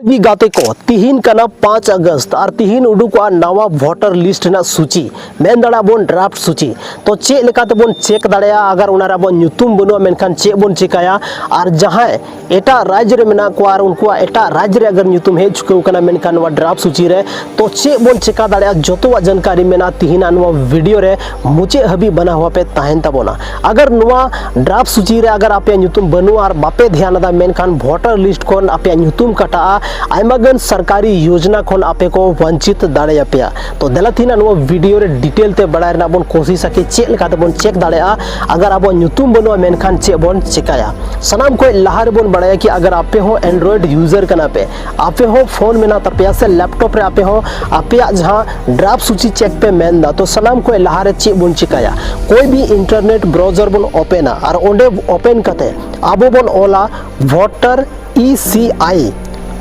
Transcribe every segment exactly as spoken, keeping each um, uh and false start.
ᱡᱤ ᱜᱟᱛᱮ ᱠᱚ, ᱛᱤᱦᱤᱧ ᱠᱟᱱᱟ ᱯᱟᱸᱪ ᱟᱜᱚᱥᱴ ᱟᱨ ᱛᱤᱦᱤᱧ ᱩᱰᱩᱠᱚᱜᱼᱟ ᱱᱟᱣᱟ ᱵᱷᱳᱴᱟᱨ ᱞᱤᱥᱴ ᱨᱮᱱᱟᱜ ᱥᱩᱪᱤ, ᱢᱮᱱ ᱫᱟᱲᱮᱭᱟᱜᱼᱟ ᱵᱚᱱ ᱰᱨᱟᱯᱴ ᱥᱩᱪᱤ᱾ ᱛᱚ ᱪᱮᱫ ᱞᱮᱠᱟ ᱛᱮᱵᱚᱱ ᱪᱮᱠ ᱫᱟᱲᱮᱭᱟᱜᱼᱟ ᱟᱜᱟᱨ ᱚᱱᱟ ᱨᱮ ᱟᱵᱚᱣᱟᱜ ᱧᱩᱛᱩᱢ ᱵᱟᱹᱱᱩᱜᱼᱟ, ᱢᱮᱱᱠᱷᱟᱱ ᱪᱮᱫ ᱵᱚᱱ ᱪᱮᱠᱟᱭᱟ? ᱟᱨ ᱡᱟᱦᱟᱸᱭ ᱮᱴᱟᱜ ᱨᱟᱡᱽ ᱨᱮ ᱢᱮᱱᱟᱜ ᱠᱚᱣᱟ ᱟᱨ ᱩᱱᱠᱩᱣᱟᱜ ᱮᱴᱟᱜ ᱨᱟᱡᱽ ᱨᱮ ᱟᱜᱟᱨ ᱧᱩᱛᱩᱢ ᱦᱮᱡ ᱪᱩᱠᱟᱹᱣ ᱠᱟᱱᱟ ᱢᱮᱱᱠᱷᱟᱱ ᱱᱚᱣᱟ ᱰᱨᱟᱯᱴ ᱥᱩᱪᱤ ᱨᱮ, ᱛᱚ ᱪᱮᱫ ᱵᱚᱱ ᱪᱮᱠᱟ ᱫᱟᱲᱮᱭᱟᱜᱼᱟ, ᱡᱚᱛᱚᱣᱟᱜ ᱡᱟᱱᱠᱟᱨᱤ ᱢᱮᱱᱟᱜᱼᱟ ᱛᱤᱦᱤᱧᱟᱜ ᱱᱚᱣᱟ ᱵᱷᱤᱰᱤᱭᱳ ᱨᱮ᱾ ᱢᱩᱪᱟᱹᱫ ᱦᱟᱹᱵᱤᱡ ᱵᱟᱱᱟ ᱦᱚᱲ ᱯᱮ ᱛᱟᱦᱮᱱ ᱛᱟᱵᱚᱱᱟ᱾ ᱟᱜᱟᱨ ᱱᱚᱣᱟ ᱰᱨᱟᱯᱴ ᱥᱩᱪᱤ ᱨᱮ ᱟᱜᱟᱨ ᱟᱯᱮᱭᱟᱜ ᱧᱩᱛᱩᱢ ᱵᱟᱹᱱᱩᱜᱼᱟ ᱟᱨ ᱵᱟᱯᱮ ᱫᱷᱮᱭᱟᱱ ᱮᱫᱟ, ᱢᱮᱱᱠᱷᱟᱱ ᱵᱷᱳᱴᱟᱨ ᱞᱤᱥᱴ ᱠᱷᱚᱱ ᱟᱯᱮᱭᱟᱜ ᱧᱩᱛᱩᱢ ᱠᱟᱴᱟᱜᱼᱟ, ᱟᱭᱢᱟ ᱜᱟᱱ ᱥᱚᱨᱠᱟᱨᱤ ᱭᱳᱡᱽᱱᱟ ᱠᱷᱚᱱ ᱟᱯᱮ ᱠᱚ ᱵᱚᱧᱪᱤᱛ ᱫᱟᱲᱮᱭᱟᱯᱮᱭᱟ᱾ ᱛᱚ ᱫᱮᱞᱟ ᱛᱤᱦᱤᱧᱟᱜ ᱱᱚᱣᱟ ᱵᱷᱤᱰᱤᱭᱳ ᱨᱮ ᱰᱤᱴᱮᱞ ᱛᱮ ᱵᱟᱲᱟᱭ ᱨᱮᱱᱟᱜ ᱵᱚᱱ ᱠᱳᱥᱤᱥᱟ ᱠᱤ ᱪᱮᱫ ᱞᱮᱠᱟ ᱛᱮᱵᱚᱱ ᱪᱮᱠ ᱫᱟᱲᱮᱭᱟᱜᱼᱟ ᱟᱜᱟᱨ ᱟᱵᱚᱣᱟᱜ ᱧᱩᱛᱩᱢ ᱵᱟᱹᱱᱩᱜᱼᱟ, ᱢᱮᱱᱠᱷᱟᱱ ᱪᱮᱫ ᱵᱚᱱ ᱪᱮᱠᱟᱭᱟ? ᱥᱟᱱᱟᱢ ᱠᱷᱚᱱ ᱞᱟᱦᱟ ᱨᱮᱵᱚᱱ ᱵᱟᱲᱟᱭᱟ ᱠᱤ ᱟᱜᱟᱨ ᱟᱯᱮ ᱦᱚᱸ Android ᱭᱩᱡᱟᱨ ᱠᱟᱱᱟ ᱯᱮ, ᱟᱯᱮ ᱦᱚᱸ ᱯᱷᱳᱱ ᱢᱮᱱᱟᱜ ᱛᱟᱯᱮᱭᱟ ᱥᱮ ᱞᱮᱯᱴᱚᱯ ᱨᱮ ᱟᱯᱮ ᱦᱚᱸ ᱟᱯᱮᱭᱟᱜ ᱡᱟᱦᱟᱸ ᱰᱨᱟᱯᱴ ᱥᱩᱪᱤ ᱪᱮᱠ ᱯᱮ ᱢᱮᱱᱫᱟ, ᱛᱚ ᱥᱟᱱᱟᱢ ᱠᱷᱚᱱ ᱞᱟᱦᱟ ᱨᱮ ᱪᱮᱫ ᱵᱚᱱ ᱪᱮᱠᱟᱭᱟ? ᱠᱳᱭ ᱵᱷᱤ ᱤᱱᱴᱟᱨᱱᱮᱴ ᱵᱨᱟᱣᱡᱟᱨ ᱵᱚᱱ ᱳᱯᱮᱱᱟ ᱟᱨ ᱚᱸᱰᱮ ᱳᱯᱮᱱ ᱠᱟᱛᱮ ᱟᱵᱚ ᱵᱚᱱ ᱚᱞᱟ ᱵᱷᱳᱴᱟᱨ ᱤ ᱥᱤ ᱟᱭ᱾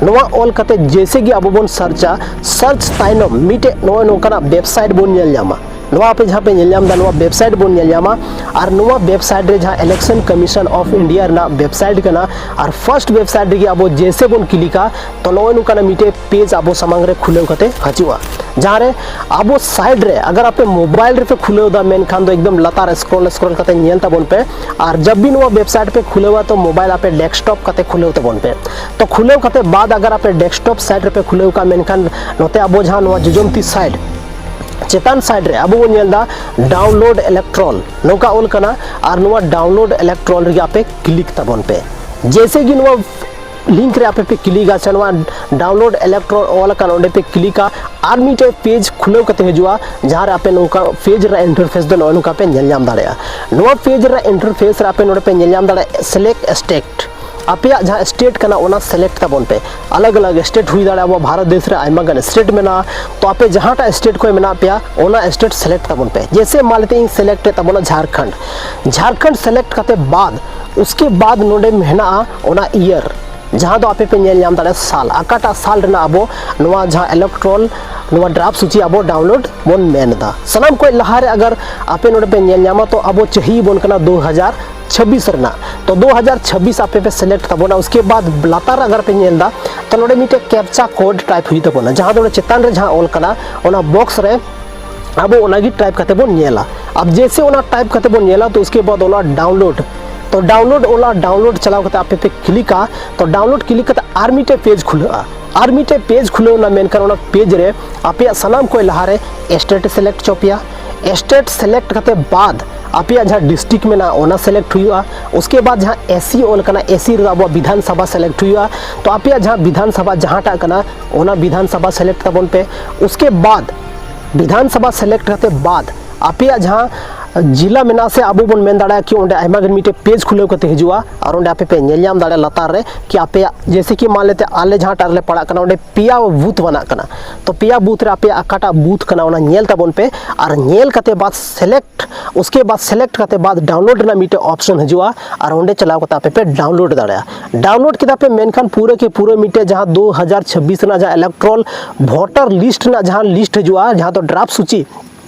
ᱱᱚᱣᱟ ᱚᱞ ᱠᱟᱛᱮ ᱡᱮᱭᱥᱮ ᱜᱮ ᱟᱵᱚ ᱵᱚᱱ ᱥᱟᱨᱪᱟ, ᱥᱟᱨᱪ ᱛᱟᱭᱱᱚᱢ ᱢᱤᱫᱴᱮᱡ ᱱᱚᱜᱼᱚᱭ ᱱᱚᱝᱠᱟᱱᱟᱜ ᱣᱮᱵᱥᱟᱭᱤᱴ ᱵᱚᱱ ᱧᱮᱞ ᱧᱟᱢᱟ᱾ ᱱᱚᱣᱟ ᱟᱯᱮ ᱡᱟᱦᱟᱸ ᱯᱮ ᱧᱮᱞ ᱧᱟᱢ ᱮᱫᱟ, ᱱᱚᱣᱟ ᱣᱮᱵᱥᱟᱭᱤᱴ ᱵᱚᱱ ᱧᱮᱞ ᱧᱟᱢᱟ᱾ ᱟᱨ ᱱᱚᱣᱟ ᱣᱮᱵᱥᱟᱭᱤᱴ ᱨᱮ ᱡᱟᱦᱟᱸ Election Commission of India ᱨᱮᱱᱟᱜ ᱣᱮᱵᱥᱟᱭᱤᱴ ᱠᱟᱱᱟ, ᱟᱨ ᱯᱷᱟᱨᱥᱴ ᱣᱮᱵᱥᱟᱭᱤᱴ ᱨᱮᱜᱮ ᱟᱵᱚ ᱡᱮᱭᱥᱮ ᱵᱚᱱ ᱠᱞᱤᱠᱟ, ᱛᱚ ᱱᱚᱜᱼᱚᱭ ᱱᱚᱝᱠᱟᱱᱟᱜ ᱢᱤᱫᱴᱮᱡ ᱯᱮᱡᱽ ᱟᱵᱚ ᱥᱟᱢᱟᱝ ᱨᱮ ᱠᱷᱩᱞᱟᱹᱣ ᱠᱟᱛᱮ ᱦᱤᱡᱩᱜᱼᱟ, ᱡᱟᱦᱟᱸ ᱨᱮ ᱟᱵᱚ ᱥᱟᱭᱤᱰ ᱨᱮ, ᱟᱜᱟᱨ ᱟᱯᱮ ᱢᱳᱵᱟᱭᱤᱞ ᱨᱮᱯᱮ ᱠᱷᱩᱞᱟᱹᱣ ᱮᱫᱟ, ᱢᱮᱱᱠᱷᱟᱱ ᱫᱚ ᱮᱠᱫᱚᱢ ᱞᱟᱛᱟᱨ ᱥᱠᱨᱚᱞ ᱥᱠᱨᱚᱞ ᱠᱟᱛᱮ ᱧᱮᱞ ᱛᱟᱵᱚᱱ ᱯᱮ᱾ ᱟᱨ ᱡᱟᱵ ᱵᱷᱤ ᱱᱚᱣᱟ ᱣᱮᱵᱥᱟᱭᱤᱴ ᱯᱮ ᱠᱷᱩᱞᱟᱹᱣᱟ, ᱛᱚ ᱢᱳᱵᱟᱭᱤᱞ ᱟᱯᱮ ᱰᱮᱥᱠᱴᱚᱯ ᱠᱟᱛᱮ ᱠᱷᱩᱞᱟᱹᱣ ᱛᱟᱵᱚᱱ ᱯᱮ᱾ ᱛᱚ ᱠᱷᱩᱞᱟᱹᱣ ᱠᱟᱛᱮ ᱵᱟᱫ ᱟᱜᱟᱨ ᱟᱯᱮ ᱰᱮᱥᱠᱴᱚᱯ ᱥᱟᱭᱤᱴ ᱨᱮᱯᱮ ᱠᱷᱩᱞᱟᱹᱣ ᱠᱟᱜᱼᱟ, ᱢᱮᱱᱠᱷᱟᱱ ᱱᱚᱛᱮ ᱟᱵᱚ ᱡᱟᱦᱟᱸ ᱱᱚᱣᱟ ᱡᱚᱡᱚᱢ ᱛᱤ ᱥᱟᱭᱤᱰ ᱪᱮᱛᱟᱱ ᱥᱟᱭᱤᱰ ᱨᱮ ᱟᱵᱚ ᱵᱚᱱ ᱧᱮᱞ ᱮᱫᱟ ᱰᱟᱣᱩᱱᱞᱳᱰ ᱤᱞᱮᱠᱴᱨᱚᱞ ᱱᱚᱝᱠᱟ ᱚᱞ ᱠᱟᱱᱟ᱾ ᱟᱨ ᱱᱚᱣᱟ ᱰᱟᱣᱩᱱᱞᱳᱰ ᱤᱞᱮᱠᱴᱨᱚᱞ ᱨᱮᱜᱮ ᱟᱯᱮ ᱠᱞᱤᱠ ᱛᱟᱵᱚᱱ ᱯᱮ᱾ ᱡᱮᱭᱥᱮ ᱜᱮ ᱱᱚᱣᱟ ᱞᱤᱝᱠ ᱨᱮ ᱟᱯᱮ ᱯᱮ ᱠᱞᱤᱠᱟ ᱥᱮ ᱱᱚᱣᱟ ᱰᱟᱣᱩᱱᱞᱳᱰ ᱤᱞᱮᱠᱴᱨᱚᱞ ᱚᱞ ᱟᱠᱟᱱ ᱚᱸᱰᱮ ᱯᱮ ᱠᱞᱤᱠᱟ, ᱟᱨ ᱢᱤᱫᱴᱮᱡ ᱯᱮᱡᱽ ᱠᱷᱩᱞᱟᱹᱣ ᱠᱟᱛᱮ ᱦᱤᱡᱩᱜᱼᱟ, ᱡᱟᱦᱟᱸ ᱨᱮ ᱟᱯᱮ ᱱᱚᱝᱠᱟ ᱯᱮᱡᱽ ᱨᱮᱱᱟᱜ ᱤᱱᱴᱟᱨᱯᱷᱮᱥ ᱫᱚ ᱱᱚᱜᱼᱚᱭ ᱱᱚᱝᱠᱟ ᱯᱮ ᱧᱮᱞ ᱧᱟᱢ ᱫᱟᱲᱮᱭᱟᱜᱼᱟ᱾ ᱱᱚᱣᱟ ᱯᱮᱡᱽ ᱨᱮᱱᱟᱜ ᱤᱱᱴᱟᱨᱯᱷᱮᱥ ᱨᱮ ᱟᱯᱮ ᱱᱚᱰᱮ ᱯᱮ ᱧᱮᱞ ᱧᱟᱢ ᱫᱟᱲᱮᱭᱟᱜᱼᱟ ᱥᱤᱞᱮᱠᱴ ᱥᱴᱮᱴ᱾ ᱟᱯᱮᱭᱟᱜ ᱡᱟᱦᱟᱸ ᱥᱴᱮᱴ ᱠᱟᱱᱟ ᱚᱱᱟ ᱥᱤᱞᱮᱠᱴ ᱛᱟᱵᱚᱱ ᱯᱮ᱾ ᱟᱞᱟᱜᱽ ᱟᱞᱟᱜᱽ ᱥᱴᱮᱴ ᱦᱩᱭ ᱫᱟᱲᱮᱭᱟᱜᱼᱟ, ᱟᱵᱚ ᱵᱷᱟᱨᱚᱛ ᱫᱮᱥ ᱨᱮ ᱟᱭᱢᱟ ᱜᱟᱱ ᱥᱴᱮᱴ ᱢᱮᱱᱟᱜᱼᱟ᱾ ᱛᱚ ᱟᱯᱮ ᱡᱟᱦᱟᱸᱴᱟᱜ ᱥᱴᱮᱴ ᱠᱷᱚᱱ ᱢᱮᱱᱟᱜ ᱯᱮᱭᱟ ᱚᱱᱟ ᱥᱴᱮᱴ ᱥᱤᱞᱮᱠᱴ ᱛᱟᱵᱚᱱ ᱯᱮ᱾ ᱡᱮᱭᱥᱮ ᱢᱟᱱ ᱞᱮᱛᱮ ᱤᱧ ᱥᱤᱞᱮᱠᱴ ᱮᱫ ᱛᱟᱵᱚᱱᱟ ᱡᱷᱟᱲᱠᱷᱚᱸᱰ᱾ ᱡᱷᱟᱲᱠᱷᱚᱸᱰ ᱥᱤᱞᱮᱠᱴ ᱠᱟᱛᱮ ᱵᱟᱫ, ᱩᱥᱠᱮ ᱵᱟᱫ ᱱᱚᱰᱮ ᱢᱮᱱᱟᱜᱼᱟ ᱚᱱᱟ ᱤᱭᱟᱨ, ᱡᱟᱦᱟᱸ ᱫᱚ ᱟᱯᱮ ᱯᱮ ᱧᱮᱞ ᱧᱟᱢ ᱫᱟᱲᱮᱭᱟᱜᱼᱟ ᱥᱟᱞ, ᱚᱠᱟᱴᱟᱜ ᱥᱟᱞ ᱨᱮᱱᱟᱜ ᱟᱵᱚ ᱱᱚᱣᱟ ᱡᱟᱦᱟᱸ ᱤᱞᱮᱠᱴᱨᱚᱞ, ᱱᱚᱣᱟ ᱰᱨᱟᱯᱷᱴ ᱥᱩᱪᱤ ᱟᱵᱚ ᱰᱟᱣᱩᱱᱞᱳᱰ ᱵᱚᱱ ᱢᱮᱱ ᱮᱫᱟ᱾ ᱥᱟᱱᱟᱢ ᱠᱷᱚᱱ ᱞᱟᱦᱟᱨᱮ ᱟᱜᱟᱨ ᱟᱯᱮ ᱱᱚᱰᱮ ᱯᱮ ᱧᱮᱞ ᱧᱟᱢᱟ, ᱛᱚ ᱟᱵᱚ ᱪᱟᱹᱦᱤ ᱵᱚᱱ ᱠᱟᱱᱟ ᱫᱩ ᱦᱟᱡᱟᱨ ᱪᱷᱟᱵᱵᱤᱥ ᱨᱮᱱᱟᱜ᱾ ᱛᱚ ᱫᱩ ᱦᱟᱡᱟᱨ ᱪᱷᱟᱵᱵᱤᱥ ᱟᱯᱮ ᱯᱮ ᱥᱤᱞᱮᱠᱴ ᱛᱟᱵᱚᱱᱟ᱾ ᱩᱥᱠᱮ ᱵᱟᱫ ᱞᱟᱛᱟᱨ ᱨᱮ ᱟᱜᱟᱨ ᱯᱮ ᱧᱮᱞ ᱮᱫᱟ, ᱛᱚ ᱱᱚᱰᱮ ᱢᱤᱫᱴᱮᱡ ᱠᱮᱯᱪᱟ ᱠᱳᱰ ᱴᱟᱭᱤᱯ ᱦᱩᱭᱩᱜ ᱛᱟᱵᱚᱱᱟ, ᱡᱟᱦᱟᱸ ᱫᱚ ᱱᱚᱰᱮ ᱪᱮᱛᱟᱱ ᱨᱮ ᱡᱟᱦᱟᱸ ᱚᱞ ᱠᱟᱱᱟ, ᱚᱱᱟ ᱵᱚᱠᱥ ᱨᱮ ᱟᱵᱚ ᱚᱱᱟᱜᱮ ᱴᱟᱭᱤᱯ ᱠᱟᱛᱮ ᱵᱚᱱ ᱧᱮᱞᱟ᱾ ᱟᱵ ᱡᱮᱥᱮ ᱚᱱᱟ ᱴᱟᱭᱤᱯ ᱠᱟᱛᱮ ᱵᱚᱱ ᱧᱮᱞᱟ, ᱛᱚ ᱩᱥᱠᱮ ᱵᱟᱫ ᱚᱞᱟ ᱰᱟᱣᱩᱱᱞᱳᱰ᱾ ᱛᱚ ᱰᱟᱣᱩᱱᱞᱳᱰ ᱚᱞᱟ, ᱰᱟᱣᱩᱱᱞᱳᱰ ᱪᱟᱞᱟᱣ ᱠᱟᱛᱮ ᱟᱯᱮ ᱯᱮ ᱠᱞᱤᱠᱟ᱾ ᱛᱚ ᱰᱟᱣᱩᱱᱞᱳᱰ ᱠᱞᱤᱠ ᱠᱟᱛᱮ ᱟᱨ ᱢᱤᱫᱴᱮᱡ ᱯᱮᱡᱽ ᱠᱷᱩᱞᱟᱹᱜᱼᱟ᱾ ᱟᱨ ᱢᱤᱫᱴᱮᱡ ᱯᱮᱡᱽ ᱠᱷᱩᱞᱟᱹᱣ ᱮᱱᱟ, ᱢᱮᱱᱠᱷᱟᱱ ᱚᱱᱟ ᱯᱮᱡᱽ ᱨᱮ ᱟᱯᱮᱭᱟᱜ ᱥᱟᱱᱟᱢ ᱠᱷᱚᱱ ᱞᱟᱦᱟᱨᱮ ᱥᱴᱮᱴ ᱥᱤᱞᱮᱠᱴ ᱦᱚᱪᱚ ᱯᱮᱭᱟ᱾ ᱥᱴᱮᱴ ᱥᱤᱞᱮᱠᱴ ᱠᱟᱛᱮ ᱵᱟᱫ ᱟᱯᱮᱭᱟᱜ ᱡᱟᱦᱟᱸ ᱰᱤᱥᱴᱨᱤᱠᱴ ᱢᱮᱱᱟᱜᱼᱟ, ᱚᱱᱟ ᱥᱤᱞᱮᱠᱴ ᱦᱩᱭᱩᱜᱼᱟ᱾ ᱩᱥᱠᱮ ᱵᱟᱫ ᱡᱟᱦᱟᱸ ᱮᱥᱤ ᱚᱞ ᱠᱟᱱᱟ, ᱮᱥᱤ ᱨᱮᱫᱚ ᱟᱵᱚᱣᱟᱜ ᱵᱤᱫᱷᱟᱱ ᱥᱟᱵᱷᱟ ᱥᱤᱞᱮᱠᱴ ᱦᱩᱭᱩᱜᱼᱟ᱾ ᱛᱚ ᱟᱯᱮᱭᱟᱜ ᱡᱟᱦᱟᱸ ᱵᱤᱫᱷᱟᱱ ᱥᱟᱵᱷᱟ ᱡᱟᱦᱟᱸᱴᱟᱜ ᱠᱟᱱᱟ, ᱚᱱᱟ ᱵᱤᱫᱷᱟᱱ ᱥᱟᱵᱷᱟ ᱥᱤᱞᱮᱠᱴ ᱛᱟᱵᱚᱱ ᱯᱮ᱾ ᱩᱥᱠᱮ ᱵᱟᱫ ᱵᱤᱫᱷᱟᱱ ᱥᱟᱵᱷᱟ ᱥᱤᱞᱮᱠᱴ ᱠᱟᱛᱮ ᱵᱟᱫ ᱟᱯᱮᱭᱟᱜ ᱡᱟᱦᱟᱸ ᱡᱤᱞᱟ ᱢᱮᱱᱟᱜᱼᱟ, ᱥᱮ ᱟᱵᱚ ᱵᱚᱱ ᱢᱮᱱ ᱫᱟᱲᱮᱭᱟᱜᱼᱟ ᱠᱤ ᱚᱸᱰᱮ ᱟᱭᱢᱟ ᱜᱟᱱ ᱢᱤᱫᱴᱮᱡ ᱯᱮᱡᱽ ᱠᱷᱩᱞᱟᱹᱣ ᱠᱟᱛᱮ ᱦᱤᱡᱩᱜᱼᱟ᱾ ᱟᱨ ᱚᱸᱰᱮ ᱟᱯᱮ ᱯᱮ ᱧᱮᱞ ᱧᱟᱢ ᱫᱟᱲᱮᱭᱟᱜᱼᱟ ᱞᱟᱛᱟᱨ ᱨᱮ ᱠᱤ ᱟᱯᱮᱭᱟᱜ, ᱡᱮᱭᱥᱮ ᱠᱤ ᱢᱟᱱ ᱞᱮᱛᱮ ᱟᱞᱮ ᱡᱟᱦᱟᱸᱴᱟᱜ ᱨᱮᱞᱮ ᱯᱟᱲᱟᱜ ᱠᱟᱱᱟ, ᱚᱸᱰᱮ ᱯᱮᱭᱟ ᱵᱩᱛᱷ ᱵᱮᱱᱟᱜ ᱠᱟᱱᱟ᱾ ᱛᱚ ᱯᱮᱭᱟ ᱵᱩᱛᱷ ᱨᱮ ᱟᱯᱮᱭᱟᱜ ᱚᱠᱟᱴᱟᱜ ᱵᱩᱛᱷ ᱠᱟᱱᱟ, ᱚᱱᱟ ᱧᱮᱞ ᱛᱟᱵᱚᱱ ᱯᱮ᱾ ᱟᱨ ᱧᱮᱞ ᱠᱟᱛᱮ ᱵᱟᱫ ᱥᱤᱞᱮᱠᱴ, ᱩᱥᱠᱮ ᱵᱟᱫ ᱥᱤᱞᱮᱠᱴ ᱠᱟᱛᱮ ᱵᱟᱫ ᱰᱟᱣᱩᱱᱞᱳᱰ ᱨᱮᱱᱟᱜ ᱢᱤᱫᱴᱮᱡ ᱚᱯᱥᱚᱱ ᱦᱤᱡᱩᱜᱼᱟ᱾ ᱟᱨ ᱚᱸᱰᱮ ᱪᱟᱞᱟᱣ ᱠᱟᱛᱮ ᱟᱯᱮ ᱯᱮ ᱰᱟᱣᱩᱱᱞᱳᱰ ᱫᱟᱲᱮᱭᱟᱜᱼᱟ᱾ ᱰᱟᱣᱩᱱᱞᱳᱰ ᱠᱮᱫᱟ ᱯᱮ, ᱢᱮᱱᱠᱷᱟᱱ ᱯᱩᱨᱟᱹ ᱠᱮ ᱯᱩᱨᱟᱹ ᱢᱤᱫᱴᱮᱡ ᱡᱟᱦᱟᱸ ᱫᱩ ᱦᱟᱡᱟᱨ ᱪᱷᱟᱵᱵᱤᱥ ᱨᱮᱱᱟᱜ ᱡᱟᱦᱟᱸ ᱤᱞᱮᱠᱴᱨᱚᱞ ᱵᱷᱳᱴᱟᱨ ᱞᱤᱥᱴ ᱨᱮᱱᱟᱜ ᱡᱟᱦᱟᱸ ᱞᱤᱥᱴ ᱦᱤᱡᱩᱜᱼᱟ, ᱡᱟᱦᱟᱸ ᱫᱚ ᱰᱨᱟᱯ ᱥᱩᱪᱤ,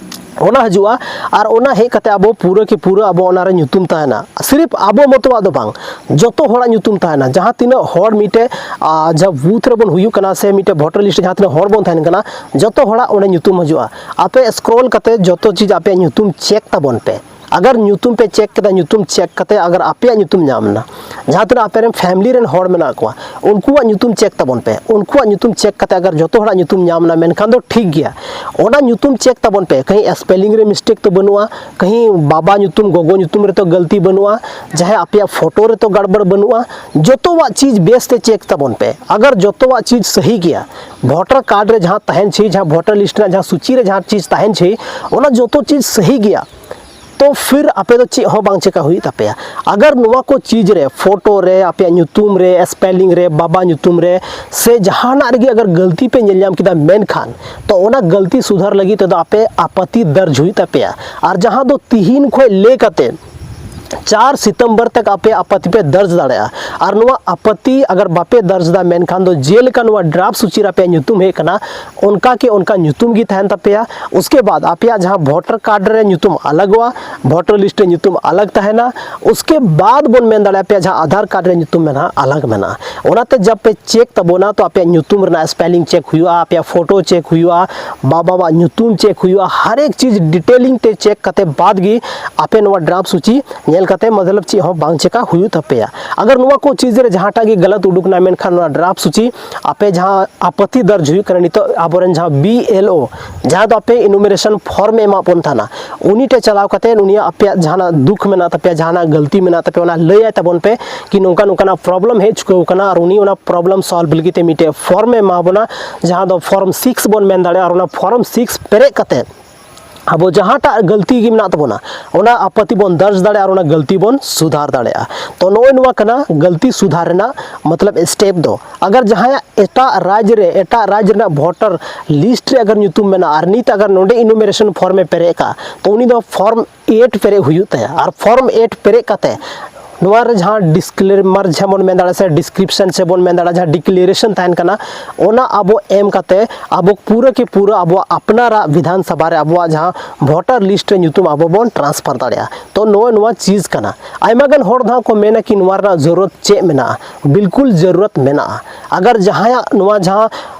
ᱚᱱᱟ ᱦᱤᱡᱩᱜᱼᱟ᱾ ᱟᱨ ᱚᱱᱟ ᱦᱮᱡ ᱠᱟᱛᱮ ᱟᱵᱚ ᱯᱩᱨᱟᱹ ᱠᱮ ᱯᱩᱨᱟᱹ ᱟᱵᱚ ᱚᱱᱟᱨᱮ ᱧᱩᱛᱩᱢ ᱛᱟᱦᱮᱱᱟ᱾ ᱥᱤᱨᱤᱯ ᱟᱵᱚ ᱢᱚᱛᱚᱣᱟᱜ ᱫᱚ ᱵᱟᱝ, ᱡᱚᱛᱚ ᱦᱚᱲᱟᱜ ᱧᱩᱛᱩᱢ ᱛᱟᱦᱮᱱᱟ᱾ ᱡᱟᱦᱟᱸ ᱛᱤᱱᱟᱹᱜ ᱦᱚᱲ ᱢᱤᱫᱴᱮᱡ, ᱟ, ᱡᱟᱦᱟᱸ ᱵᱩᱛᱷ ᱨᱮᱵᱚᱱ ᱦᱩᱭᱩᱜ ᱠᱟᱱᱟ, ᱥᱮ ᱢᱤᱫᱴᱮᱡ ᱵᱷᱳᱴᱟᱨ ᱞᱤᱥᱴ ᱨᱮ ᱡᱟᱦᱟᱸ ᱛᱤᱱᱟᱹᱜ ᱦᱚᱲ ᱵᱚᱱ ᱛᱟᱦᱮᱱ ᱠᱟᱱᱟ, ᱡᱚᱛᱚ ᱦᱚᱲᱟᱜ ᱚᱸᱰᱮ ᱧᱩᱛᱩᱢ ᱦᱤᱡᱩᱜᱼᱟ᱾ ᱟᱯᱮ ᱥᱠᱨᱚᱞ ᱠᱟᱛᱮ ᱡᱚᱛᱚ ᱪᱤᱡᱽ ᱟᱯᱮᱭᱟᱜ ᱧᱩᱛᱩᱢ ᱪᱮᱠ ᱛᱟᱵᱚᱱ ᱯᱮ᱾ ᱟᱜᱟᱨ ᱧᱩᱛᱩᱢ ᱯᱮ ᱪᱮᱠ ᱠᱮᱫᱟ, ᱧᱩᱛᱩᱢ ᱪᱮᱠ ᱠᱟᱛᱮ ᱟᱜᱟᱨ ᱟᱯᱮᱭᱟᱜ ᱧᱩᱛᱩᱢ ᱧᱟᱢ ᱮᱱᱟ, ᱡᱟᱦᱟᱸ ᱛᱤᱱᱟᱹᱜ ᱟᱯᱮ ᱨᱮᱱ ᱯᱷᱮᱢᱤᱞᱤ ᱨᱮᱱ ᱦᱚᱲ ᱢᱮᱱᱟᱜ ᱠᱚᱣᱟ, ᱩᱱᱠᱩᱣᱟᱜ ᱧᱩᱛᱩᱢ ᱪᱮᱠ ᱛᱟᱵᱚᱱ ᱯᱮ᱾ ᱩᱱᱠᱩᱣᱟᱜ ᱧᱩᱛᱩᱢ ᱪᱮᱠ ᱠᱟᱛᱮ ᱟᱜᱟᱨ ᱡᱚᱛᱚ ᱦᱚᱲᱟᱜ ᱧᱩᱛᱩᱢ ᱧᱟᱢ ᱮᱱᱟ, ᱢᱮᱱᱠᱷᱟᱱ ᱫᱚ ᱴᱷᱤᱠ ᱜᱮᱭᱟ᱾ ᱚᱱᱟ ᱧᱩᱛᱩᱢ ᱪᱮᱠ ᱛᱟᱵᱚᱱ ᱯᱮ, ᱠᱟᱹᱦᱤ ᱥᱯᱮᱞᱤᱝ ᱨᱮ ᱢᱤᱥᱴᱮᱠ ᱛᱚ ᱵᱟᱹᱱᱩᱜᱼᱟ, ᱠᱟᱹᱦᱤ ᱵᱟᱵᱟ ᱧᱩᱛᱩᱢ, ᱜᱚᱜᱚ ᱧᱩᱛᱩᱢ ᱨᱮᱛᱚ ᱜᱟᱹᱞᱛᱤ ᱵᱟᱹᱱᱩᱜᱼᱟ, ᱡᱟᱦᱟᱸᱭ ᱟᱯᱮᱭᱟᱜ ᱯᱷᱳᱴᱳ ᱨᱮᱛᱚ ᱜᱟᱲᱵᱟᱲ ᱵᱟᱹᱱᱩᱜᱼᱟ᱾ ᱡᱚᱛᱚᱣᱟᱜ ᱪᱤᱡᱽ ᱵᱮᱥ ᱛᱮ ᱪᱮᱠ ᱛᱟᱵᱚᱱ ᱯᱮ᱾ ᱟᱜᱟᱨ ᱡᱚᱛᱚᱣᱟᱜ ᱪᱤᱡᱽ ᱥᱟᱹᱦᱤ ᱜᱮᱭᱟ, ᱵᱷᱳᱴᱟᱨ ᱠᱟᱨᱰ ᱨᱮ ᱡᱟᱦᱟᱸ ᱛᱟᱦᱮᱱ ᱪᱟᱹᱦᱤ, ᱡᱟᱦᱟᱸ ᱵᱷᱳᱴᱟᱨ ᱞᱤᱥᱴ ᱨᱮᱱᱟᱜ ᱡᱟᱦᱟᱸ ᱥᱩᱪᱤ ᱨᱮ ᱡᱟᱦᱟᱸ ᱪᱤᱡᱽ ᱛᱟᱦᱮᱱ ᱪᱟᱹᱦᱤ, ᱚᱱᱟ ᱡᱚᱛᱚ ᱪᱤᱡᱽ ᱥᱟᱹᱦᱤ ᱜᱮᱭᱟ, ᱛᱚ ᱯᱷᱤᱨ ᱟᱯᱮ ᱫᱚ ᱪᱮᱫ ᱦᱚᱸ ᱵᱟᱝ ᱪᱮᱠᱟ ᱦᱩᱭᱩᱜ ᱛᱟᱯᱮᱭᱟ᱾ ᱟᱜᱟᱨ ᱱᱚᱣᱟ ᱠᱚ ᱪᱤᱡᱽ ᱨᱮ, ᱯᱷᱳᱴᱳ ᱨᱮ, ᱟᱯᱮᱭᱟᱜ ᱧᱩᱛᱩᱢ ᱨᱮ, ᱥᱯᱮᱞᱤᱝ ᱨᱮ, ᱵᱟᱵᱟ ᱧᱩᱛᱩᱢ ᱨᱮ, ᱥᱮ ᱡᱟᱦᱟᱱᱟᱜ ᱨᱮᱜᱮ ᱟᱜᱟᱨ ᱜᱟᱹᱞᱛᱤ ᱯᱮ ᱧᱮᱞ ᱧᱟᱢ ᱠᱮᱫᱟ, ᱢᱮᱱᱠᱷᱟᱱ ᱛᱚ ᱚᱱᱟ ᱜᱟᱹᱞᱛᱤ ᱥᱩᱫᱷᱟᱨ ᱞᱟᱹᱜᱤᱫ ᱛᱮᱫᱚ ᱟᱯᱮ ᱟᱯᱟᱛᱤ ᱫᱟᱨᱡᱽ ᱦᱩᱭᱩᱜ ᱛᱟᱯᱮᱭᱟ᱾ ᱟᱨ ᱡᱟᱦᱟᱸ ᱫᱚ ᱛᱤᱦᱤᱧ ᱠᱷᱚᱱ ᱞᱟᱹᱭ ᱠᱟᱛᱮ ᱪᱟᱨ ᱥᱤᱛᱚᱢᱵᱚᱨ ᱛᱚᱠ ᱟᱯᱮ ᱟᱯᱟᱛᱤ ᱯᱮ ᱫᱟᱨᱡᱽ ᱫᱟᱲᱮᱭᱟᱜᱼᱟ᱾ ᱟᱨ ᱱᱚᱣᱟ ᱟᱯᱟᱛᱤ ᱟᱜᱟᱨ ᱵᱟᱯᱮ ᱫᱟᱨᱡᱽ ᱫᱟ, ᱢᱮᱱᱠᱷᱟᱱ ᱫᱚ ᱡᱮᱞᱮᱠᱟ ᱱᱚᱣᱟ ᱰᱨᱟᱯ ᱥᱩᱪᱤ ᱨᱮ ᱟᱯᱮᱭᱟᱜ ᱧᱩᱛᱩᱢ ᱦᱮᱡ ᱠᱟᱱᱟ, ᱚᱱᱠᱟ ᱜᱮ ᱚᱱᱠᱟ ᱧᱩᱛᱩᱢ ᱜᱮ ᱛᱟᱦᱮᱱ ᱛᱟᱯᱮᱭᱟ᱾ ᱩᱥᱠᱮ ᱵᱟᱫ ᱟᱯᱮᱭᱟᱜ ᱡᱟᱦᱟᱸ ᱵᱷᱳᱴᱟᱨ ᱠᱟᱨᱰ ᱨᱮ ᱧᱩᱛᱩᱢ ᱟᱞᱟᱜᱚᱜᱼᱟ, ᱵᱷᱳᱴᱟᱨ ᱞᱤᱥᱴ ᱨᱮ ᱧᱩᱛᱩᱢ ᱟᱞᱟᱜᱽ ᱛᱟᱦᱮᱱᱟ᱾ ᱩᱥᱠᱮ ᱵᱟᱫ ᱵᱚᱱ ᱢᱮᱱ ᱫᱟᱲᱮᱭᱟᱜᱼᱟ, ᱟᱯᱮᱭᱟᱜ ᱡᱟᱦᱟᱸ ᱟᱫᱷᱟᱨ ᱠᱟᱨᱰ ᱨᱮ ᱧᱩᱛᱩᱢ ᱢᱮᱱᱟᱜᱼᱟ, ᱟᱞᱟᱜᱽ ᱢᱮᱱᱟᱜᱼᱟ᱾ ᱚᱱᱟᱛᱮ ᱡᱟᱵ ᱯᱮ ᱪᱮᱠ ᱛᱟᱵᱚᱱᱟ, ᱛᱚ ᱟᱯᱮᱭᱟᱜ ᱧᱩᱛᱩᱢ ᱨᱮᱱᱟᱜ ᱥᱯᱮᱞᱤᱝ ᱪᱮᱠ ᱦᱩᱭᱩᱜᱼᱟ, ᱟᱯᱮᱭᱟᱜ ᱯᱷᱳᱴᱳ ᱪᱮᱠ ᱦᱩᱭᱩᱜᱼᱟ, ᱵᱟᱵᱟᱣᱟᱜ ᱧᱩᱛᱩᱢ ᱪᱮᱠ ᱦᱩᱭᱩᱜᱼᱟ, ᱦᱟᱨ ᱮᱠ ᱪᱤᱡᱽ ᱰᱤᱴᱮᱞᱤᱝ ᱛᱮ ᱪᱮᱠ ᱠᱟᱛᱮ ᱵᱟᱫ ᱜᱮ ᱟᱯᱮ ᱱᱚᱣᱟ ᱰᱨᱟᱯ ᱥᱩᱪᱤ ᱧᱮᱞ ᱠᱟᱛᱮ, ᱢᱚᱛᱞᱚᱵ, ᱪᱮᱫ ᱦᱚᱸ ᱵᱟᱝ ᱪᱮᱠᱟ ᱦᱩᱭᱩᱜ ᱛᱟᱯᱮᱭᱟ᱾ ᱟᱜᱟᱨ ᱱᱚᱣᱟ ᱠᱚ ᱪᱤᱡᱽ ᱨᱮ ᱡᱟᱦᱟᱸᱴᱟᱜ ᱜᱮ ᱜᱟᱞᱟᱛ ᱩᱰᱩᱠ ᱮᱱᱟ, ᱢᱮᱱᱠᱷᱟᱱ ᱱᱚᱣᱟ ᱰᱨᱟᱯ ᱥᱩᱪᱤ ᱟᱯᱮ ᱡᱟᱦᱟᱸ ᱟᱯᱟᱛᱤ ᱫᱟᱨᱡᱽ ᱦᱩᱭᱩᱜ ᱠᱟᱱᱟ, ᱱᱤᱛᱚᱜ ᱟᱵᱚᱨᱮᱱ ᱡᱟᱦᱟᱸ ᱵᱤ ᱮᱞ ᱳ, ᱡᱟᱦᱟᱸ ᱫᱚ ᱟᱯᱮ ᱤᱱᱩᱢᱟᱨᱮᱥᱚᱱ ᱯᱷᱚᱨᱢ ᱮ ᱮᱢᱟᱜ ᱵᱚᱱ ᱛᱟᱦᱮᱱᱟ, ᱩᱱᱤ ᱴᱷᱮᱱ ᱪᱟᱞᱟᱣ ᱠᱟᱛᱮ ᱩᱱᱤᱭᱟᱜ ᱟᱯᱮᱭᱟᱜ ᱡᱟᱦᱟᱱᱟᱜ ᱫᱩᱠ ᱢᱮᱱᱟᱜ ᱛᱟᱯᱮᱭᱟ, ᱡᱟᱦᱟᱱᱟᱜ ᱜᱟᱹᱞᱛᱤ ᱢᱮᱱᱟᱜ ᱛᱟᱯᱮᱭᱟ, ᱚᱱᱟ ᱞᱟᱹᱭᱟᱭ ᱛᱟᱵᱚᱱ ᱯᱮ ᱠᱤ ᱱᱚᱝᱠᱟ ᱱᱚᱝᱠᱟᱱᱟᱜ ᱯᱨᱚᱵᱞᱮᱢ ᱦᱮᱡ ᱪᱩᱠᱟᱹᱣ ᱠᱟᱱᱟ, ᱟᱨ ᱩᱱᱤ ᱚᱱᱟ ᱯᱨᱚᱵᱞᱮᱢ ᱥᱚᱞᱵᱷ ᱞᱟᱹᱜᱤᱫ ᱛᱮ ᱢᱤᱫᱴᱮᱡ ᱯᱷᱚᱨᱢ ᱮ ᱮᱢᱟ ᱵᱚᱱᱟ, ᱡᱟᱦᱟᱸ ᱫᱚ ᱯᱷᱚᱨᱢ ᱥᱤᱠᱥ ᱵᱚᱱ ᱢᱮᱱ ᱫᱟᱲᱮᱭᱟᱜᱼᱟ᱾ ᱟᱨ ᱚᱱᱟ ᱯᱷᱚᱨᱢ ᱥᱤᱠᱥ ᱯᱮᱨᱮᱡ ᱠᱟᱛᱮ ᱟᱵᱚ ᱡᱟᱦᱟᱸᱴᱟᱜ ᱜᱟᱹᱞᱛᱤ ᱜᱮ ᱢᱮᱱᱟᱜ ᱛᱟᱵᱚᱱᱟ, ᱚᱱᱟ ᱟᱯᱟᱛᱤ ᱵᱚᱱ ᱫᱟᱨᱡᱽ ᱫᱟᱲᱮᱭᱟᱜᱼᱟ ᱟᱨ ᱚᱱᱟ ᱜᱟᱹᱞᱛᱤ ᱵᱚᱱ ᱥᱩᱫᱷᱟᱨ ᱫᱟᱲᱮᱭᱟᱜᱼᱟ᱾ ᱛᱚ ᱱᱚᱜᱼᱚᱭ ᱱᱚᱣᱟ ᱠᱟᱱᱟ ᱜᱟᱹᱞᱛᱤ ᱥᱩᱫᱷᱟᱨ ᱨᱮᱱᱟᱜ ᱢᱚᱛᱞᱚᱵ ᱥᱴᱮᱯ ᱫᱚ᱾ ᱟᱜᱟᱨ ᱡᱟᱦᱟᱸᱭᱟᱜ ᱮᱴᱟᱜ ᱨᱟᱡᱽ ᱨᱮ, ᱮᱴᱟᱜ ᱨᱟᱡᱽ ᱨᱮᱱᱟᱜ ᱵᱷᱳᱴᱟᱨ ᱞᱤᱥᱴ ᱨᱮ ᱟᱜᱟᱨ ᱧᱩᱛᱩᱢ ᱢᱮᱱᱟᱜᱼᱟ ᱟᱨ ᱱᱤᱛ ᱟᱜᱟᱨ ᱱᱚᱰᱮ ᱤᱱᱩᱢᱟᱨᱮᱥᱚᱱ ᱯᱷᱚᱨᱢ ᱮ ᱯᱮᱨᱮᱡ ᱟᱠᱟᱫᱼᱟ, ᱛᱚ ᱩᱱᱤ ᱫᱚ ᱯᱷᱚᱨᱢ ᱮᱭᱤᱴ ᱯᱮᱨᱮᱡ ᱦᱩᱭᱩᱜ ᱛᱟᱭᱟ᱾ ᱟᱨ ᱯᱷᱚᱨᱢ ᱮᱭᱤᱴ ᱯᱮᱨᱮᱡ ᱠᱟᱛᱮ ᱱᱚᱣᱟ ᱨᱮ ᱡᱟᱦᱟᱸ ᱰᱤᱥᱠᱞᱮᱢᱟᱨ ᱡᱟᱦᱟᱸ ᱵᱚᱱ ᱢᱮᱱ ᱫᱟᱲᱮᱭᱟᱜᱼᱟ, ᱥᱮ ᱰᱤᱥᱠᱨᱤᱯᱥᱚᱱ ᱥᱮ ᱵᱚᱱ ᱢᱮᱱ ᱫᱟᱲᱮᱭᱟᱜᱼᱟ, ᱡᱟᱦᱟᱸ ᱰᱤᱠᱞᱮᱨᱮᱥᱚᱱ ᱛᱟᱦᱮᱱ ᱠᱟᱱᱟ, ᱚᱱᱟ ᱟᱵᱚ ᱮᱢ ᱠᱟᱛᱮ ᱟᱵᱚ ᱯᱩᱨᱟᱹ ᱠᱤ ᱯᱩᱨᱟᱹ ᱟᱵᱚᱣᱟᱜ ᱟᱯᱱᱟᱨᱟᱜ ᱵᱤᱫᱷᱟᱱ ᱥᱚᱵᱷᱟ ᱨᱮ ᱟᱵᱚᱣᱟᱜ ᱡᱟᱦᱟᱸ ᱵᱷᱳᱴᱟᱨ ᱞᱤᱥᱴ ᱨᱮ ᱧᱩᱛᱩᱢ ᱟᱵᱚ ᱵᱚᱱ ᱴᱨᱟᱱᱥᱯᱷᱟᱨ ᱫᱟᱲᱮᱭᱟᱜᱼᱟ᱾ ᱛᱚ ᱱᱚᱜᱼᱚᱭ ᱱᱚᱣᱟ ᱪᱤᱡᱽ ᱠᱟᱱᱟ᱾ ᱟᱭᱢᱟ ᱜᱟᱱ ᱦᱚᱲ ᱫᱚ ᱦᱟᱸᱜ ᱠᱚ ᱢᱮᱱᱟ ᱠᱤ ᱱᱚᱣᱟ ᱨᱮᱱᱟᱜ ᱡᱚᱨᱩᱨᱚᱛ ᱪᱮᱫ ᱢᱮᱱᱟᱜᱼᱟ? ᱵᱤᱞᱠᱩᱞ ᱡᱚᱨᱩᱨᱚᱛ ᱢᱮᱱᱟᱜᱼᱟ᱾ ᱟᱜᱟᱨ ᱡᱟᱦᱟᱸᱭᱟᱜ ᱱᱚᱣᱟ ᱡᱟᱦᱟᱸ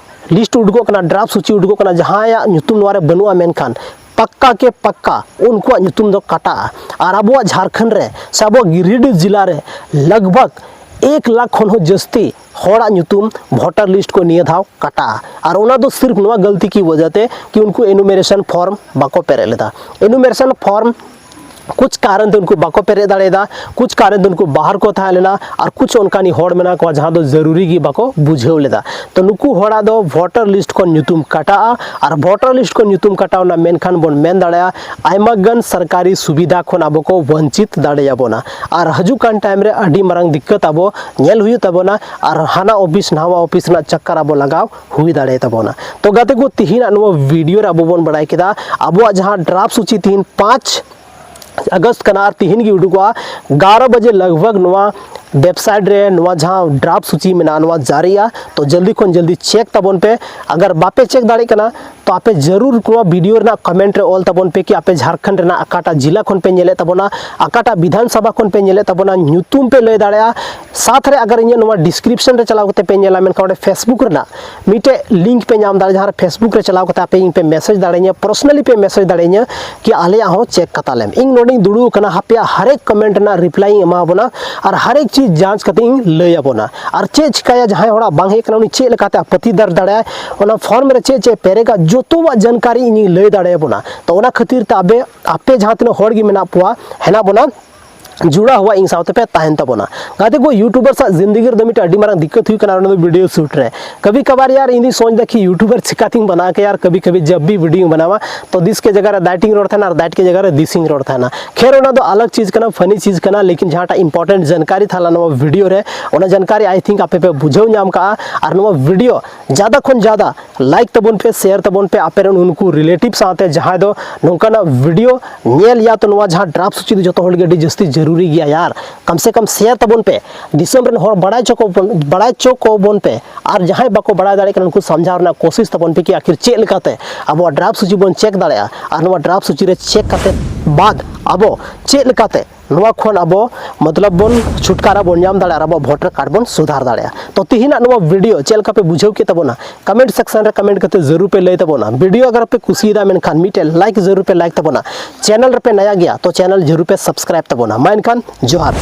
ᱞᱤᱥᱴ ᱩᱰᱩᱠᱚᱜ ᱠᱟᱱᱟ, ᱰᱨᱟᱯ ᱥᱩᱪᱤ ᱩᱰᱩᱠᱚᱜ ᱠᱟᱱᱟ, ᱡᱟᱦᱟᱸᱭᱟᱜ ᱧᱩᱛᱩᱢ ᱱᱚᱣᱟ ᱨᱮ ᱵᱟᱹᱱᱩᱜᱼᱟ, ᱢᱮᱱᱠᱷᱟᱱ ᱯᱟᱠᱠᱟ ᱠᱮ ᱯᱟᱠᱠᱟ ᱩᱱᱠᱩᱣᱟᱜ ᱧᱩᱛᱩᱢ ᱫᱚ ᱠᱟᱴᱟᱜᱼᱟ᱾ ᱟᱨ ᱟᱵᱚᱣᱟᱜ ᱡᱷᱟᱲᱠᱷᱚᱸᱰ ᱨᱮ ᱥᱮ ᱟᱵᱚᱣᱟᱜ ᱜᱤᱨᱤᱰᱤᱦ ᱡᱮᱞᱟ ᱨᱮ ᱞᱟᱜᱽ ᱵᱷᱟᱜᱽ ᱮᱠ ᱞᱟᱠᱷ ᱠᱷᱚᱱ ᱦᱚᱸ ᱡᱟᱹᱥᱛᱤ ᱦᱚᱲᱟᱜ ᱧᱩᱛᱩᱢ ᱵᱷᱳᱴᱟᱨ ᱞᱤᱥᱴ ᱠᱚ ᱱᱤᱭᱟᱹ ᱫᱷᱟᱣ ᱠᱟᱴᱟᱜᱼᱟ᱾ ᱟᱨ ᱚᱱᱟ ᱫᱚ ᱥᱤᱨᱯ ᱱᱚᱣᱟ ᱜᱟᱹᱞᱛᱤ ᱠᱤ ᱣᱟᱡᱟ ᱛᱮ ᱠᱤ ᱩᱱᱠᱩ ᱮᱱᱩᱢᱟᱨᱮᱥᱚᱱ ᱯᱷᱚᱨᱢ ᱵᱟᱠᱚ ᱯᱮᱨᱮᱡ ᱞᱮᱫᱟ᱾ ᱮᱱᱩᱢᱟᱨᱮᱥᱚᱱ ᱯᱷᱚᱨᱢ ᱠᱩᱪ ᱠᱟᱨᱚᱱ ᱛᱮ ᱩᱱᱠᱩ ᱵᱟᱠᱚ ᱯᱮᱨᱮᱡ ᱫᱟᱲᱮᱭᱟᱫᱟ, ᱠᱩᱪ ᱠᱟᱨᱚᱱ ᱛᱮ ᱩᱱᱠᱩ ᱵᱟᱦᱟᱨ ᱠᱚ ᱛᱟᱦᱮᱸ ᱞᱮᱱᱟ, ᱟᱨ ᱠᱩᱪ ᱚᱱᱠᱟᱱᱤᱡ ᱦᱚᱲ ᱢᱮᱱᱟᱜ ᱠᱚᱣᱟ ᱡᱟᱦᱟᱸ ᱫᱚ ᱡᱟᱹᱨᱩᱨᱤ ᱜᱮ ᱵᱟᱠᱚ ᱵᱩᱡᱷᱟᱹᱣ ᱞᱮᱫᱟ᱾ ᱛᱚ ᱱᱩᱠᱩ ᱦᱚᱲᱟᱜ ᱫᱚ ᱵᱷᱳᱴᱟᱨ ᱞᱤᱥᱴ ᱠᱷᱚᱱ ᱧᱩᱛᱩᱢ ᱠᱟᱴᱟᱜᱼᱟ, ᱟᱨ ᱵᱷᱳᱴᱟᱨ ᱞᱤᱥᱴ ᱠᱷᱚᱱ ᱧᱩᱛᱩᱢ ᱠᱟᱴᱟᱣ ᱮᱱᱟ, ᱢᱮᱱᱠᱷᱟᱱ ᱵᱚᱱ ᱢᱮᱱ ᱫᱟᱲᱮᱭᱟᱜᱼᱟ ᱟᱭᱢᱟ ᱜᱟᱱ ᱥᱚᱨᱠᱟᱨᱤ ᱥᱩᱵᱤᱫᱷᱟ ᱠᱷᱚᱱ ᱟᱵᱚ ᱠᱚ ᱵᱚᱧᱪᱤᱛ ᱫᱟᱲᱮᱭᱟᱵᱚᱱᱟ᱾ ᱟᱨ ᱦᱤᱡᱩᱜ ᱠᱟᱱ ᱴᱟᱭᱤᱢ ᱨᱮ ᱟᱹᱰᱤ ᱢᱟᱨᱟᱝ ᱫᱤᱠᱠᱟᱛ ᱟᱵᱚ ᱧᱮᱞ ᱦᱩᱭᱩᱜ ᱛᱟᱵᱚᱱᱟ, ᱟᱨ ᱦᱟᱱᱟ ᱚᱯᱷᱤᱥ ᱱᱟᱣᱟ ᱚᱯᱷᱤᱥ ᱨᱮᱱᱟᱜ ᱪᱟᱠᱠᱟᱨ ᱟᱵᱚ ᱞᱟᱜᱟᱣ ᱦᱩᱭ ᱫᱟᱲᱮᱭᱟᱛᱟᱵᱚᱱᱟ᱾ ᱛᱚ ᱜᱟᱛᱮ ᱠᱚ, ᱛᱤᱦᱤᱧᱟᱜ ᱱᱚᱣᱟ ᱵᱷᱤᱰᱤᱭᱳ ᱨᱮ ᱟᱵᱚ ᱵᱚᱱ ᱵᱟᱲᱟᱭ ᱠᱮᱫᱟ ᱟᱵᱚᱣᱟᱜ ᱡᱟᱦᱟᱸ ᱰᱨᱟᱯ ᱥᱩᱪᱤ ᱛᱤᱦᱤᱧ ᱯᱟᱸᱪ ᱟᱜᱚᱥᱴ ᱠᱟᱱᱟ ᱟᱨ ᱛᱤᱦᱤᱧ ᱜᱮ ᱩᱰᱩᱠᱚᱜᱼᱟ᱾ ᱮᱜᱟᱨᱚ ᱵᱟᱡᱮ ᱞᱟᱜᱽᱵᱷᱟᱜᱽ ᱱᱚᱣᱟ ᱣᱮᱵᱥᱟᱭᱤᱴ ᱨᱮ ᱱᱚᱣᱟ ᱡᱟᱦᱟᱸ ᱰᱨᱟᱯ ᱥᱩᱪᱤ ᱢᱮᱱᱟᱜᱼᱟ, ᱱᱚᱣᱟ ᱡᱟᱹᱨᱤᱜᱼᱟ᱾ ᱛᱚ ᱡᱚᱞᱫᱤ ᱠᱷᱚᱱ ᱡᱚᱞᱫᱤ ᱪᱮᱠ ᱛᱟᱵᱚᱱ ᱯᱮ᱾ ᱟᱜᱟᱨ ᱵᱟᱯᱮ ᱪᱮᱠ ᱫᱟᱲᱮᱭᱟᱜ ᱠᱟᱱᱟ, ᱛᱚ ᱟᱯᱮ ᱡᱟᱹᱨᱩᱲ ᱱᱚᱣᱟ ᱵᱷᱤᱰᱤᱭᱳ ᱨᱮᱱᱟᱜ ᱠᱚᱢᱮᱱᱴ ᱨᱮ ᱚᱞ ᱛᱟᱵᱚᱱ ᱯᱮ ᱠᱤ ᱟᱯᱮ ᱡᱷᱟᱲᱠᱷᱚᱸᱰ ᱨᱮᱱᱟᱜ ᱚᱠᱟᱴᱟᱜ ᱡᱮᱞᱟ ᱠᱷᱚᱱ ᱯᱮ ᱧᱮᱞᱮᱫ ᱛᱟᱵᱚᱱᱟ, ᱚᱠᱟᱴᱟᱜ ᱵᱤᱫᱷᱟᱱ ᱥᱚᱵᱷᱟ ᱠᱷᱚᱱ ᱯᱮ ᱧᱮᱞᱮᱫ ᱛᱟᱵᱚᱱᱟ, ᱧᱩᱛᱩᱢ ᱯᱮ ᱞᱟᱹᱭ ᱫᱟᱲᱮᱭᱟᱜᱼᱟ᱾ ᱥᱟᱛ ᱨᱮ ᱟᱜᱟᱨ ᱤᱧᱟᱹᱜ ᱱᱚᱣᱟ ᱰᱤᱥᱠᱨᱤᱯᱥᱚᱱ ᱨᱮ ᱪᱟᱞᱟᱣ ᱠᱟᱛᱮ ᱯᱮ ᱧᱮᱞᱟ, ᱢᱮᱱᱠᱷᱟᱱ ᱚᱸᱰᱮ ᱯᱷᱮᱥᱵᱩᱠ ᱨᱮᱱᱟᱜ ᱢᱤᱫᱴᱮᱡ ᱞᱤᱝᱠ ᱯᱮ ᱧᱟᱢ ᱫᱟᱲᱮᱭᱟᱜᱼᱟ, ᱡᱟᱦᱟᱸ ᱨᱮ ᱯᱷᱮᱥᱵᱩᱠ ᱨᱮ ᱪᱟᱞᱟᱣ ᱠᱟᱛᱮ ᱟᱯᱮ ᱤᱧ ᱯᱮ ᱢᱮᱥᱮᱡᱽ ᱫᱟᱲᱮᱭᱟᱹᱧᱟ, ᱯᱟᱨᱥᱚᱱᱟᱞᱤ ᱯᱮ ᱢᱮᱥᱮᱡᱽ ᱫᱟᱲᱮᱭᱟᱹᱧᱟ ᱠᱤ ᱟᱞᱮᱭᱟᱜ ᱦᱚᱸ ᱪᱮᱠ ᱠᱟᱛᱟ ᱞᱮᱢ᱾ ᱤᱧ ᱱᱚᱰᱮᱧ ᱫᱩᱲᱩᱵ ᱟᱠᱟᱱᱟ, ᱟᱯᱮᱭᱟᱜ ᱦᱟᱨᱮᱠ ᱠᱚᱢᱮᱱᱴ ᱨᱮᱱᱟᱜ ᱨᱤᱯᱞᱟᱭ ᱤᱧ ᱮᱢᱟ ᱵᱚᱱᱟ ᱟᱨ ᱦᱟᱨᱮᱠ ᱪᱤᱡᱽ ᱡᱟᱸᱪ ᱠᱟᱛᱮ ᱤᱧ ᱞᱟᱹᱭ ᱟᱵᱚᱱᱟ᱾ ᱟᱨ ᱪᱮᱫ ᱪᱤᱠᱟᱹᱭᱟ, ᱡᱟᱦᱟᱸᱭ ᱦᱚᱲᱟᱜ ᱵᱟᱝ ᱦᱮᱡ ᱠᱟᱱᱟ, ᱩᱱᱤ ᱪᱮᱫ ᱞᱮᱠᱟᱛᱮ ᱟᱯᱟᱛᱤ ᱫᱟᱨ ᱫᱟᱲᱮᱭᱟᱜᱼᱟ, ᱚᱱᱟ ᱯᱷᱚᱨᱢ ᱨᱮ ᱪᱮᱫ ᱪᱮᱫ ᱯᱮᱨᱮᱜᱟ, ᱡᱚᱛᱚᱣᱟᱜ ᱡᱟᱱᱠᱟᱨᱤ ᱤᱧᱤᱧ ᱞᱟᱹᱭ ᱫᱟᱲᱮᱭᱟᱵᱚᱱᱟ᱾ ᱛᱚ ᱚᱱᱟ ᱠᱷᱟᱹᱛᱤᱨ ᱛᱮ ᱟᱯᱮ, ᱟᱯᱮ ᱡᱟᱦᱟᱸ ᱛᱤᱱᱟᱹᱜ ᱦᱚᱲ ᱜᱮ ᱢᱮᱱᱟᱜ ᱯᱚᱣᱟ, ᱦᱮᱱᱟᱜ ᱵᱚᱱᱟ, ᱡᱩᱲᱟ ᱦᱩᱣᱟ ᱤᱧ ᱥᱟᱶᱛᱮ ᱯᱮ ᱛᱟᱦᱮᱱ ᱛᱟᱵᱚᱱᱟ᱾ ᱜᱟᱛᱮ ᱠᱚ, ᱭᱩᱴᱩᱵᱟᱨ ᱥᱟᱶ ᱡᱤᱱᱫᱮᱜᱤ ᱨᱮᱫᱚ ᱢᱤᱫᱴᱮᱱ ᱟᱹᱰᱤ ᱢᱟᱨᱟᱝ ᱫᱤᱠᱠᱟᱛ ᱦᱩᱭᱩᱜ ᱠᱟᱱᱟ, ᱚᱱᱟ ᱫᱚ ᱵᱷᱤᱰᱤᱭᱳ ᱥᱩᱴ ᱨᱮ᱾ ᱠᱟᱵᱷᱤ ᱠᱟᱵᱷᱟᱨ ᱭᱟᱨ ᱤᱧ ᱫᱩᱧ ᱥᱚᱪ ᱮᱫᱟ ᱠᱤ ᱭᱩᱴᱩᱵᱟᱨ ᱪᱤᱠᱟᱛᱤᱧ ᱵᱮᱱᱟᱣ ᱠᱮᱭᱟ, ᱟᱨ ᱠᱟᱵᱷᱤ ᱠᱟᱵᱷᱤ ᱡᱟᱵ ᱵᱷᱤ ᱵᱷᱤᱰᱤᱭᱳ ᱵᱮᱱᱟᱣᱟ, ᱛᱚ ᱫᱤᱥ ᱠᱮ ᱡᱟᱭᱜᱟ ᱨᱮ ᱫᱟᱭᱤᱴ ᱤᱧ ᱨᱚᱲ ᱛᱟᱦᱮᱱᱟ ᱟᱨ ᱫᱟᱭᱤᱴ ᱠᱮ ᱡᱟᱭᱜᱟ ᱨᱮ ᱫᱤᱥ ᱤᱧ ᱨᱚᱲ ᱛᱟᱦᱮᱱᱟ᱾ ᱠᱷᱮᱨ, ᱚᱱᱟ ᱫᱚ ᱟᱞᱟᱜᱽ ᱪᱤᱡᱽ ᱠᱟᱱᱟ, ᱯᱷᱟᱱᱤ ᱪᱤᱡᱽ ᱠᱟᱱᱟ, ᱞᱮᱠᱤᱱ ᱡᱟᱦᱟᱸᱴᱟᱜ ᱤᱢᱯᱚᱨᱴᱮᱱᱴ ᱡᱟᱱᱠᱟᱨᱤ ᱛᱟᱦᱮᱸ ᱞᱮᱱᱟ ᱱᱚᱣᱟ ᱵᱷᱤᱰᱤᱭᱳ ᱨᱮ, ᱚᱱᱟ ᱡᱟᱱᱠᱟᱨᱤ ᱟᱭ ᱛᱷᱤᱝᱠ ᱟᱯᱮ ᱯᱮ ᱵᱩᱡᱷᱟᱹᱣ ᱧᱟᱢ ᱠᱟᱜᱼᱟ᱾ ᱟᱨ ᱱᱚᱣᱟ ᱵᱷᱤᱰᱤᱭᱳ ᱡᱟᱫᱟ ᱠᱷᱚᱱ ᱡᱟᱫᱟ ᱞᱟᱭᱤᱠ ᱛᱟᱵᱚᱱ ᱯᱮ, ᱥᱮᱭᱟᱨ ᱛᱟᱵᱚᱱ ᱯᱮ ᱟᱯᱮ ᱨᱮᱱ ᱩᱱᱠᱩ ᱨᱤᱞᱮᱴᱤᱵᱷ ᱥᱟᱶᱛᱮ, ᱡᱟᱦᱟᱸᱭ ᱫᱚ ᱱᱚᱝᱠᱟᱱᱟᱜ ᱵᱷᱤᱰᱤᱭᱳ ᱧᱮᱞ ᱭᱟ᱾ ᱛᱚ ᱱᱚᱣᱟ ᱡᱟᱦᱟᱸ ᱰᱨᱟᱯ ᱥᱩᱪᱤ ᱫᱚ ᱡᱚᱛᱚ ᱦᱚᱲ ᱜᱮ ᱟᱹᱰᱤ ᱡᱟᱹᱥᱛᱤ ᱡᱟᱹᱨᱩᱨᱤ ᱜᱮᱭᱟ ᱭᱟᱨ, ᱠᱚᱢ ᱥᱮ ᱠᱚᱢ ᱥᱮᱭᱟᱨ ᱛᱟᱵᱚᱱ ᱯᱮ᱾ ᱫᱤᱥᱚᱢ ᱨᱮᱱ ᱦᱚᱲ ᱵᱟᱲᱟᱭ ᱪᱚ ᱠᱚ ᱵᱚᱱ, ᱵᱟᱲᱟᱭ ᱪᱚ ᱠᱚ ᱵᱚᱱ ᱯᱮ, ᱟᱨ ᱡᱟᱦᱟᱸᱭ ᱵᱟᱠᱚ ᱵᱟᱲᱟᱭ ᱫᱟᱲᱮᱭᱟᱜ ᱠᱟᱱᱟ ᱩᱱᱠᱩ ᱥᱟᱢᱡᱷᱟᱣ ᱨᱮᱱᱟᱜ ᱠᱳᱥᱤᱥ ᱛᱟᱵᱚᱱ ᱯᱮ ᱠᱤ ᱟᱠᱷᱤᱨ ᱪᱮᱫ ᱞᱮᱠᱟᱛᱮ ᱟᱵᱚᱣᱟᱜ ᱰᱨᱟᱯ ᱥᱩᱪᱤ ᱵᱚᱱ ᱪᱮᱠ ᱫᱟᱲᱮᱭᱟᱜᱼᱟ, ᱟᱨ ᱱᱚᱣᱟ ᱰᱨᱟᱯ ᱥᱩᱪᱤ ᱨᱮ ᱪᱮᱠ ᱠᱟᱛᱮ ᱵᱟᱫ ᱟᱵᱚ ᱪᱮᱫ ᱞᱮᱠᱟᱛᱮ ᱱᱚᱣᱟ ᱠᱷᱚᱱ ᱟᱵᱚ ᱢᱚᱛᱞᱚᱵ ᱵᱚᱱ ᱪᱷᱩᱴᱠᱟᱨᱟ ᱵᱚᱱ ᱧᱟᱢ ᱫᱟᱲᱮᱭᱟᱜᱼᱟ ᱟᱨ ᱟᱵᱚᱣᱟᱜ ᱵᱷᱳᱴᱟᱨ ᱠᱟᱨᱰ ᱵᱚᱱ ᱥᱩᱫᱷᱟᱨ ᱫᱟᱲᱮᱭᱟᱜᱼᱟ᱾ ᱛᱚ ᱛᱤᱦᱤᱧᱟᱜ ᱱᱚᱣᱟ ᱵᱷᱤᱰᱤᱭᱳ ᱪᱮᱫ ᱞᱮᱠᱟ ᱯᱮ ᱵᱩᱡᱷᱟᱹᱣ ᱠᱮᱫ ᱛᱟᱵᱚᱱᱟ? ᱠᱚᱢᱮᱱᱴ ᱥᱮᱠᱥᱚᱱ ᱨᱮ ᱠᱚᱢᱮᱱᱴ ᱠᱟᱛᱮ ᱡᱟᱹᱨᱩᱲ ᱯᱮ ᱞᱟᱹᱭ ᱛᱟᱵᱚᱱᱟ᱾ ᱵᱷᱤᱰᱤᱭᱳ ᱟᱜᱟᱨ ᱯᱮ ᱠᱩᱥᱤᱭᱟᱫᱟ ᱢᱮᱱᱠᱷᱟᱱ ᱢᱤᱫᱴᱮᱱ ᱞᱟᱭᱤᱠ ᱡᱟᱹᱨᱩᱲ ᱯᱮ ᱞᱟᱭᱤᱠ ᱛᱟᱵᱚᱱᱟ᱾ ᱪᱮᱱᱮᱞ ᱨᱮᱯᱮ ᱱᱟᱭᱟ ᱜᱮᱭᱟ ᱛᱚ ᱪᱮᱱᱮᱞ ᱡᱟᱹᱨᱩᱲ ᱯᱮ ᱥᱟᱵᱥᱠᱨᱟᱭᱤᱵ ᱛᱟᱵᱚᱱᱟ᱾ ᱢᱟ ᱮᱱᱠᱷᱟᱱ ᱡᱚᱦᱟᱨ᱾